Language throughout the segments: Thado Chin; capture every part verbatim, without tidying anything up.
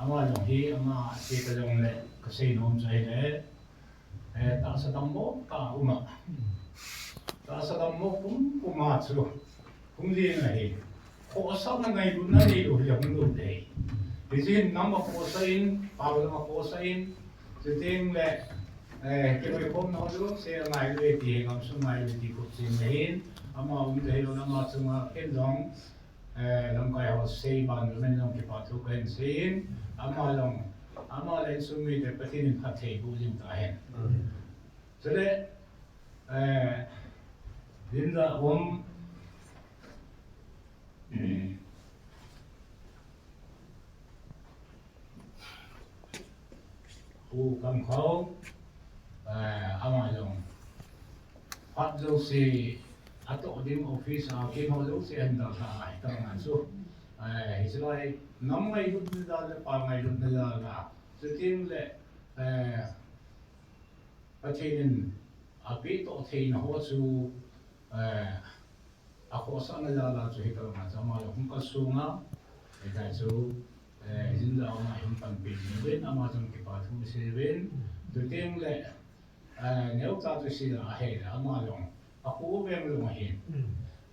Ama jong hi, ama a che ta jong le, ka sei nom chu ahile, eh, tahsa dam mo ka um a. Tahsa dam mo kum, kum a chu. Kum li na hi. Khohsahna ngailutna nei u hi hung lut e. Hiche hin nam a khohsah in, pau lam a khohsah in, chuteng le, eh, kinoikhomna ho jouse angailu e ti hi, ngam sung ngailu e ti khut chen na hin, ama um ta hilou, ama chunga ken jong, eh, lamkai ho sei ban jong, men jong kipa thu kahin sei in, ama jong, ama le insung mite Pathen in phatthei boh jing tahen. Chule, eh, Linda um, U Kamkhao, eh, ama jong phat jouse atoh ding office a kin ho jouse ahin dalha ahi, tah ngan chu. Eh, hiche lai nam ngailutna jal le pa ngailutna jal a, chuteng le, eh, Pathen in apeh toh theina ho chu, eh, akhohsahna jal a chu hitobang a chu ama jong hung kalsong a, hitia chu, eh, Linda um a hin panpi jing uvin, ama chun kipa thu isei uvin, chuteng le, eh, neocha chu sei a ahile, ama jong akhu veng jong ahin.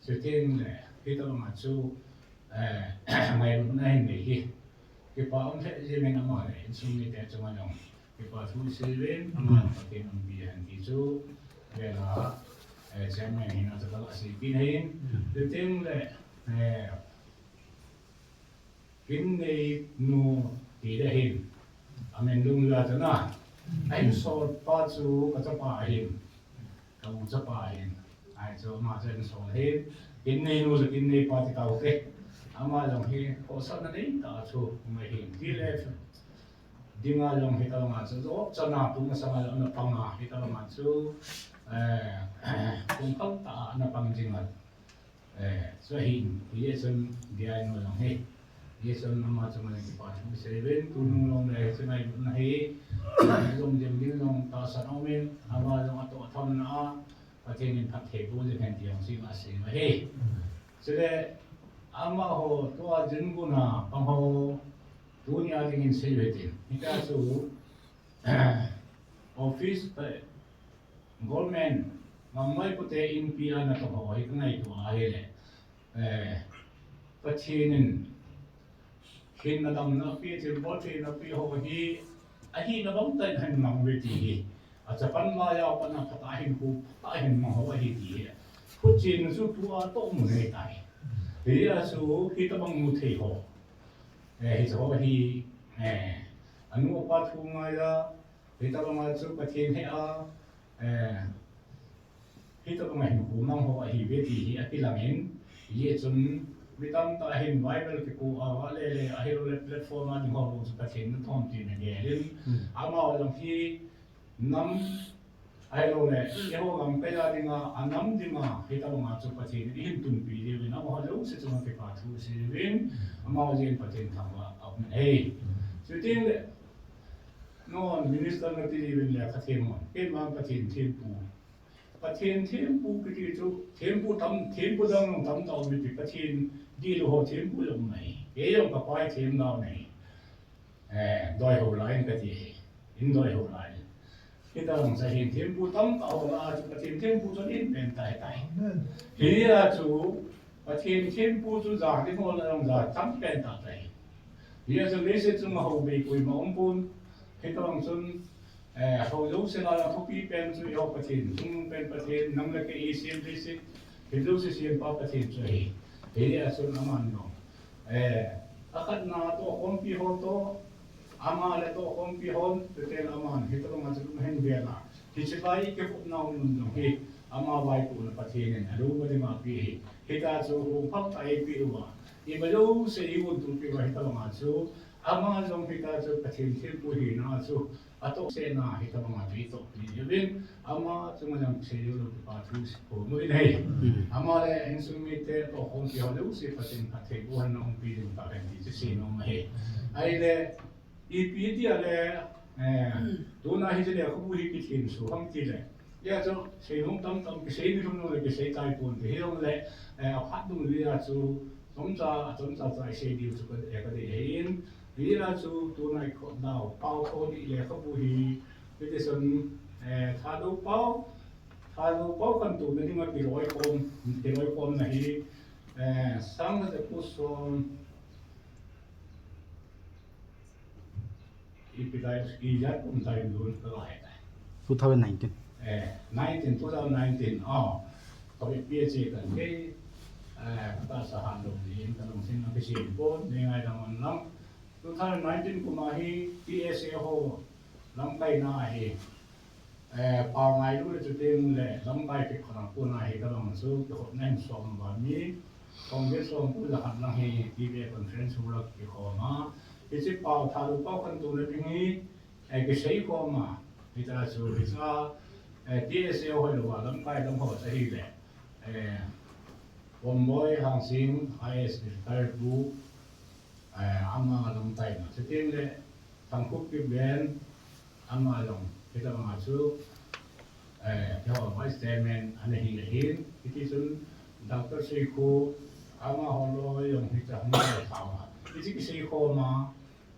Chuteng le, hitobang a chu, eh, ngailutna hin nei hi. Kipa um lheh jeng in ama le insung mite chunga jong kipa thu isei uvin, ama Pathen umpi hen ti chu, vela, eh, chairman hina chu kaga seipeh in ahi. Chuteng le, eh, Kinnei nu ti le hin, amin lung la chu na, ahin sol pa chu ka chapa ahin. Ka u chapa ahin, ahi chu ama chu ahin sol ahin, Kinnei nu chu Kinnei pa ti tau te. Ama jong hi khohsahna nei tah a chu um ahin. T L F dinga jong hitobang a chu, jop chan a kum masang a jong ana pang a, hitobang a chu, eh, kum kal tah a ana pang jing a. Eh, chu ahin, hijeh chun D I no jong hi. Hijeh chun ama chunga kipa thu isei uvin, tunung jong le hiche ngailutna hi, jong jing ding jong tahsan aumin, ama jong atoh thamna a, Pathen in phatthei boh jing hen ti jong chu asei ahi. Chule, amaho tua Yangon a pang ho, tunia dingin sei uhitin. Hitia chu, office te, government, ngam mai pute inpi a natong ho hi ka ngaito ahile, eh, Pathen in hinna damna apeh, thilbol theina apeh ho hi, ahina bang tah in ahin mang uve ti hi. Achapan laiya pat a phatah a hinkho, phatah a hin mang ho ahi ti hi. Khutchenna chu tua toh mu nei tai. Hijeh a chu hitobang mu thei ho, eh, hiche ho hi, eh, anu apa thu ngai a, hitobang a chu Pathen he a, eh, hitobang a hinkho mang ho ahiuve ti hi akilang in, hijeh chun mi tamtah hin Bible kiko a, a le le, ahilou le platform a ding ho chu Pathen nathom tin agel in, amaho jong hi nam, ahilou le, eiho lamkai a dinga, anam dinga, hitobang a chu Pathen in eihin tunpi diuvin, amaho jouse chunga kipa thu isei uvin, amaho jeh in Pathen thangvah aum in ahi. Chuteng le, non minister nati diuvin lekha them un, keima Pathen thempu. Pathen thempu kiti chu, thempu tam, thempu dang jong tamtah um e ti, Pathen dihlou ho thempu jong um ahi. Kei jong kapa hi them nau ahi. Eh, doi ho lai in kati ahi. In doi ho lai in. Hitobang chu ahin, thempu tamtah ho lah a chu Pathen thempu chu ahin pen tai tai. Hijeh a chu Pathen thempu chu ja ding ho lah a jong ja tam pen tah tai. Hijeh a chu leiset chunga houbei koima umpon. Hitobang chun, eh, hou jouse lah a thupi pen chu eiho Pathen, chungnung pen Pathen, nang le kei isem leiset, hiche jouse sempa Pathen chu ahi. Hijeh a chun aman jong, eh, akhatna tohkhompi ho toh, ama le tohkhompi hon, chuteng le aman hitobang a chu lung ahin vel a, hiche lai kivopna mun jong hi, ama vaipohna Pathen in alou va ding a apeh ahi. Hitia chu hung phal tah a eipeh uva, ima jouse eigontup peh uva, hitobang a chu ama jong hitia chu Pathen thempu hina chu atohsetna hitobang a chu eitohpi diuvin, ama chunga jong seijou lou kipa thu isei nom in ahi. Ama le insung mite tohkhompi ho jouse Pathen phatthei boh henlang umpi ding tahen ti chu sei nom ahi. Ahile, ipi tia le, eh, tuna hiche lekhabu hi kithem soh ham tile, hia chu seinom tamtah kisei ni lhum le kisei tai ponte, hijongle, eh, aphat dungjui a chu chomcha, chomcha cha isei diu chu ka, eh, kadei ahin, Hijeh a chu tuna i khotnau, pao tho ding lekhabu hi, hiti chun, eh, Thadou pao, Thadou pao khantouna dinga kiloikhom, kiloikhomna hi, eh, sang khat ja kum som, ipi lai, ijat kum lai dun ka lai tai. Two thousand nineteen. Eh, nineteen, two thousand nineteen, ah, ka pi pi che kan ke, eh, ka sa han lo ni, ka long sin ka si ko, ni ngai dang on lang. Two thousand nineteen kum a hi P S A ho lamkaina hi, eh, pao ngailu le chuteng le lamkai kikhouna kona hi ka long chu kikhopna hin som ba mi, Congress som pu la khat lang hi P B A conference hu la kikhom a. Hiche pao Thadou pao khantouna ding hi, eh, kisei khom a. Hita chu, hita, eh, P S A ho lou a lamkai lam ho cha hi le. Eh, Bomboi Hangsing, I A S retired pu, eh, ama lamkaina. Chuteng le, Thangkhup Kipgen, ama jong, hitabang a chu, eh, keiho vice chairman ana hi ahin, hiti chun, Doctor Seikhu, amaho loi jong hitia hung le thao a. Hiche kisei khom a,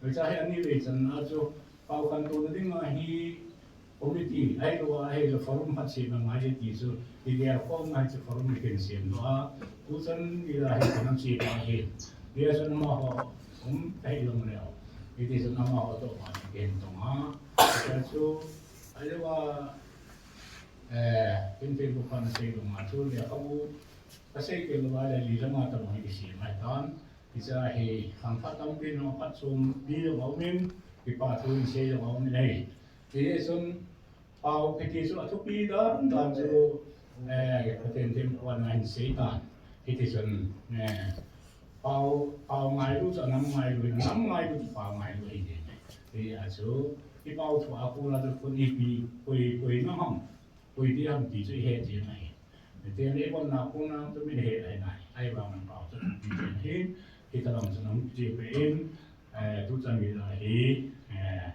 hiche hi ani vei channa chu, pao khantouna dinga hi, committee, ahilou a, ahilou forum khat sem angai ti chu, ti dia khom ngai chu forum hi kin sem lou a, tuchan ni la hi kan sem ahi. Dia chu amaho, um, ahilou le. Hiti chun amaho toh ma kin tong a. Dia chu, ahilou a, eh, kin Facebook a na sei lou ma chu, lekhabu, ka sei kei lou a le, li lama tabang hi kisem ahi tan. Hiche hi, khangthah tampi nung phatchompi jong aumin, kipa thu in sei jong aumin ahi. Hijeh chun, pao kiti chu athupi dan dan chu, eh, Pathen thempuina hin sei tan. Hiti chun, eh, pao, pao ngailu chu anam ngailu, anam ngailu chu pao ngailu ahi jeng e. Hijeh a chu, i pao thu a kona chu khun ipi, koi, koi na ham, koi ti ham ti chu i he jeng ahi. Hiti le i bonna kona chu min he ahi nai. Ahivangin pao chu athupi jeng ahi. Hita lang chu nang ti pe in, eh, tuchan ni la hi, eh,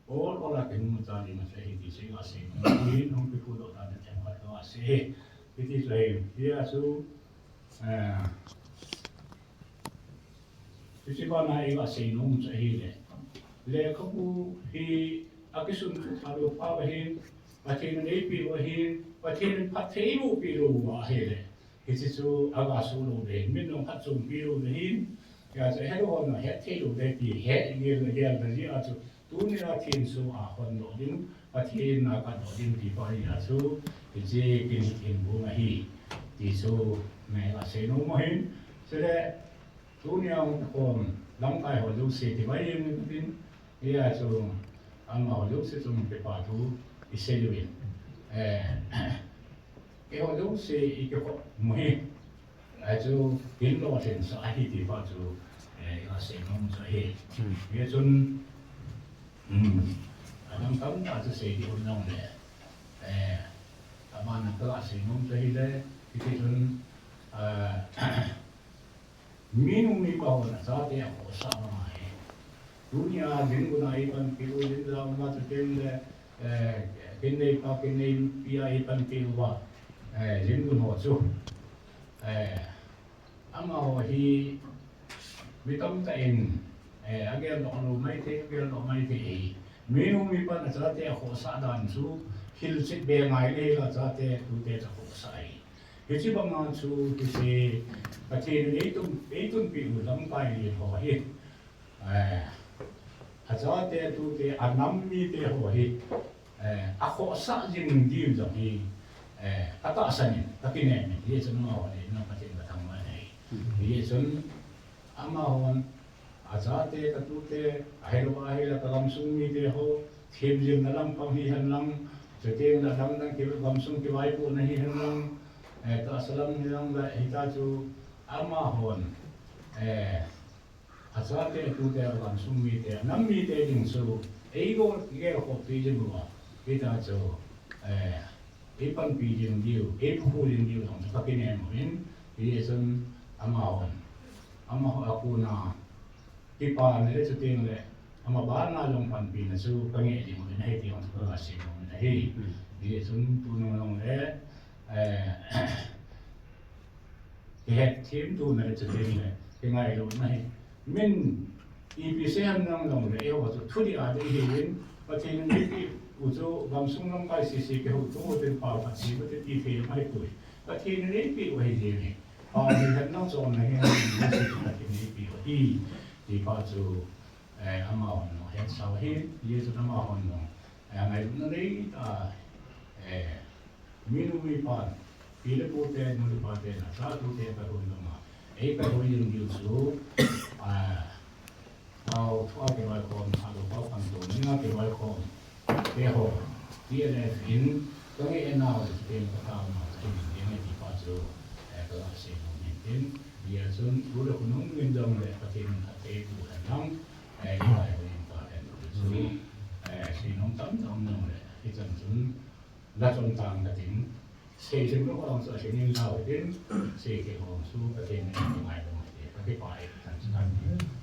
Ol, ol a kihung cha ni ma se hi ti se ka sei. Hi hung pi khu doh ta ne themkhat ka sei. Hiti chu hi, hia chu, eh, hiche bana i ka sei nom chu ahile. Lekhabu hi akisun chu Thadou pao ahin, Pathen in eipeh u ahin, Pathen in phatthei eiboh peh lou u ahile. Hiche chu aga suh lou ding, min nung phatchompi lou ding ahin, hia chu helou hon ahet thei lou ding ti, he gel, gel ta jeh a chu, tunia thenso a hon doh ding, Pathen a kat doh ding ti pa hi a chu, hiche kin, kin bung ahi, ti chu, ngai la sei nom ahin, chule, tunia hung khom, lamkai ho jouse ti bai jeng in, hia chu, amaho jouse chun kipa thu i sei uvin. Eh, Keiho jouse i kikhop mu hi, achu kin lolhin sa ahi ti pa chu, eh, i ka sei nom chu ahi. Hmm. Hijeh chun, hmm, adang tamtah chu sei ding um jong le, eh, abana ka la sei nom chu ahile, hiti chun, eh, Minu mipa hon achate akhohsah bang ahi. Tunia Zingun a eipanpi u, Zinjao ma chuteng le, eh, Kinneipa, Kinneipi a eipanpi uva, eh, Zingun ho chu, eh, amaho hi mi tamtah in, eh, agel doh lou maithei, agel doh maithei ahi. Minu mipan achate akhohsah dan chu hilchet be ngai le hila achate tute chu akhohsah ahi. Hiche banga chu hiche Pathen in eitum, eitunpi u lamkai li ho hi, eh, achate tute anam mite ho hi, eh, akhohsah jing diu jong hi, eh, atahsan in, kakinem in, hiche amaho le, na Pathen kathangvah in ahi. Hichun, amahon, achate, katute, ahilou ahile kagamsung mite ho, themjilna lampang hihen lang, chuteng le adang dang ki, gamsung kivaipohna hihen lang, eh, tahsa lam hihen lang le, hita chu amahon, eh, achate, atute, agamsung mite, anam mite ding chu, eigo, eigelkhohpi jing uva, hita chu, eh, eipanpi jing diu, eipukhu jing diu jong chu kakinem uvin, hichun amahon, amaho a kona, kipana le chuteng le, ama bana jong panpina chu kanei jing uvin ahi ti jong chu kasei nom in ahi. Hmm. Hichun tunung jong le, eh, kihetthem tona le chuteng le, kingailouna hi, min Ipi sei ham nang jong le, eiho chu thudih a ding ihiuvin, Pathen in eipeh u chu gamsung lamkai sese kihouto u tin pao khat sei, Pathen ti thei jong ahipoi. Pathen in eipeh u ahi jenge. Pao hi het nang chonna hi, Pathen in eipeh u ahi. Ti pa chu, eh, amahon jong hetsau ahi, hijeh chun amahon jong, eh, ngailutna nei tah a, eh, Minu mipa, pi le pu te, nu le pa te, na, cha tu te, ka hoi lama. Ei ka hoi jing diu chu, ah, pao, pao kivaikhom, a lo pao khantou, ni nga kivaikhom. Te ho, T N F in, ka nge e nau, te ka tao nau, te ni, te ni ti pa chu, eh, ka la sei nom hin tin. Hijeh chun, tu le khonung min jong le, Pathen in phatthei boh hen lang, eh, kivaikhom pa hen chu, eh, sei nom tam tam jong le, hichan chun, la chom tang katin, sei thim lou ho chu ahin in lau hitin, sei thim ho chu Pathen in angai lou hite, ka kipah e, chan chu tan.